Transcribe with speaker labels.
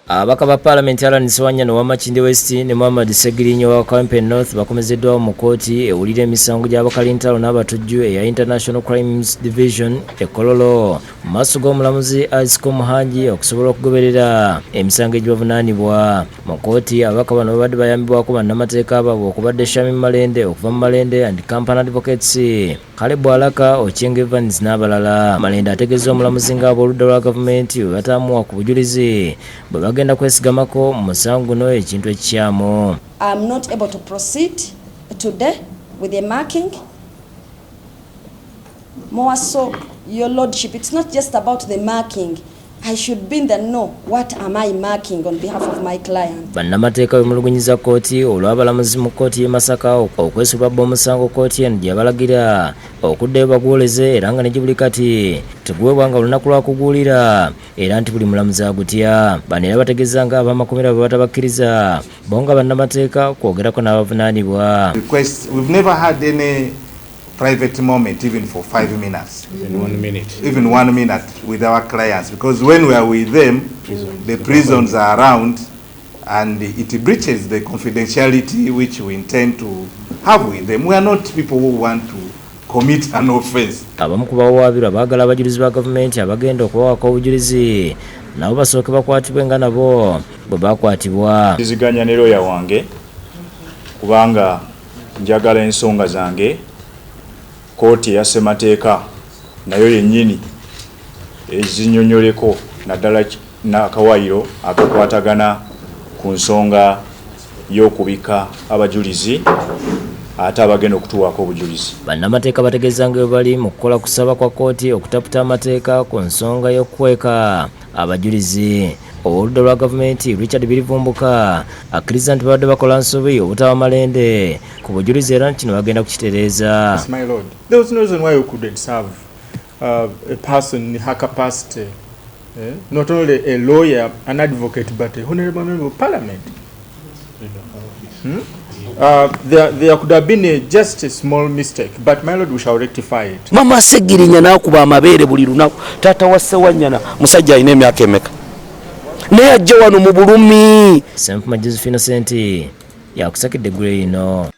Speaker 1: Ababaka ba Paalamenti Allan Ssewanyana owa Makindye West ne Muhammad Ssegirinya owa Kawempe North bakomezeddwawo mu kkooti ewulira emisango gy'abakalintalo n'abatujju eya International Crimes Division e Kololo mu maaso g'omulamuzi Isaac Muhangi okusobola okugoberera emisango egibavunaanibwa. Mu kkooti ababaka bano babadde bayambibwako bannamateeka baabwe okubadde Shamim Malende okuva mu Malende and Company Advocates, Caleb Alaka, Ochieng Evans n'abalala. Malende ategeezza omulamuzi ng'abooludda lwa gavumenti bwe bataamuwa ku bujulizi bwe bagenda kwesigamako mu musango guno ekintu ekikyamu.
Speaker 2: I'm not able to proceed today with the marking. More so, Your Lordship, it's not just about the marking. I should be in the know. What am I marking on behalf of my client?
Speaker 1: Bannamateeka bemulugunyiza kkooti olw'abalamuzi mu kkooti y'e Masaka okwesuba omusango kkooti eno gye yabalagira okuddayo bagwoleze era nga ne gye buli kati teguweebwa nga lunaku lwa kuguwulira era nti buli mulamuzi agutya. Bano era bategeeza nga ab'amakomera bwe batabakkiriza bo nga bannamateeka kwogerako n'abavunaanibwa.
Speaker 3: Request, we've never had any private moment, even for 5 minutes.
Speaker 4: Even one minute.
Speaker 3: Even one minute with our clients, because when we are with them, the prisons are around and it breaches the confidentiality which we intend to have with them. We are not people who want to commit an offense.
Speaker 1: Abamu ku bawawaabirwa baagala abajulizi ba gavumenti abagenda okubawako obujulizi nabo basooke bakwatibwe nga nabo bwe bakwatibwa.
Speaker 5: Nziganya ne looya wange kubanga njagala ensonga zange kkooti eya ssemateeka nayo yennyini ezinnyonnyoleko naddala n'akawaayiro akakwatagana ku nsonga y'okubika abajulizi ate abagenda okutuwaako obujulizi.
Speaker 1: Bannamateeka bategeeza nga bwe bali mu kukola kusaba kwa kkooti okutaputa amateeka ku nsonga y'okukweka abajulizi. Ow'oludda lwa gavumenti Richard Birivumbuka akkiriza nti babadde bakola nsobi obutawa Malende ku bujulizi era nti kino bagenda kukitereeza.
Speaker 6: Yes, my lord. There was no reason why we couldn't serve a person in her capacity, eh? Not only a lawyer, an advocate, but a honorable member of parliament. There could have been just a small mistake, but, my lord, we shall rectify it.
Speaker 7: Mama Segirinya n'akuba amabeere buli lunaku. Taata wa Sewanyana musajja alina emyaka emeka naye ajja wano mu bulumi.
Speaker 1: Sempuma Josephine Senti yakusakidde eggulu ino.